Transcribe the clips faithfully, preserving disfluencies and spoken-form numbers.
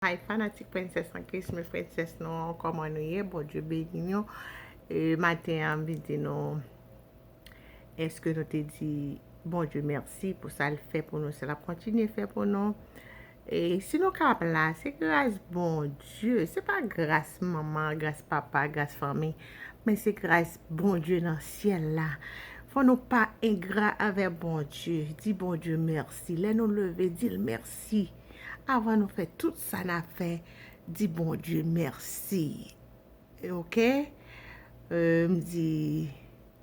Hi fanatik Princess an Kris, men Princess nou an, kòman nou ye? Bondye beni nou. E maten an, m vin di nou, èske nou te di Bondye mèsi pou sa l fè pou nou, sa l ap kontinye fè pou nou? E si nou ka ap la, se gras Bondye, se pa gras manman, gras papa, gras fanmi, men se gras Bondye nan syèl la. Fò nou pa engra avè Bondye, di Bondye mèsi. Lè nou leve, di l mèsi. Avan nou fè tout sa n ap fè, di Bondye mèsi. Oke? Euh, m di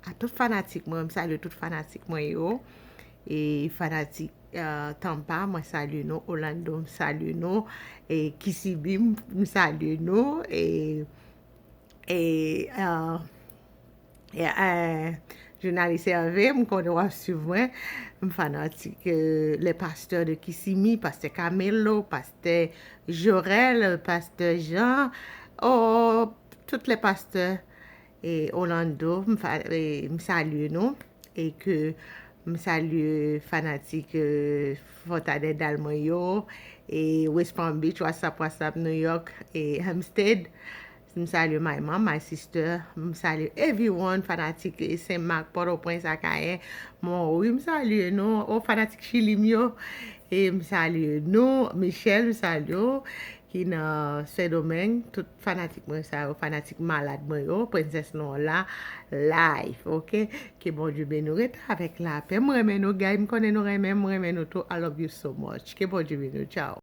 a tout fanatik mwen, m salye tout fanatik mwen yo. E fanatik euh, Tampa, mwen salye nou. Orlando, m salye nou. E Kisibi, m m salye nou. E, e euh, e, euh, jounalis Hervé, m konnen w ap swiv mwen. M fanatik euh, les pasteurs de Kissimmee, pastè Camelo, pastè Jorel, pastè Jean, oh, tout les pasteurs. E Orlando, m fa- e m salye nou. E ke m salye fanatik euh, Fort Lauderdale mwen yo. E West Palm Beach, what's up, what's up, New York, e Hempstead. M salye my mom, my sister. M salye everyone, fanatik Sen Mak, Pòtoprens, Akayen. Mwen, wi, m salye nou. O, fanatik Chili m yo. E m salye nou. Michel, m salye w. Ki nan Sendomeng. Tout fanatik mwen sa yo, fanatik malad mwen yo. Princess nou an la, live, oke? Ke Bondye beni w. Ret avèk lapè. M renmen nou, guys. M konnen nou renmen m, renmen nou tou. I love you so much. Ke Bondye beni w. Tchao.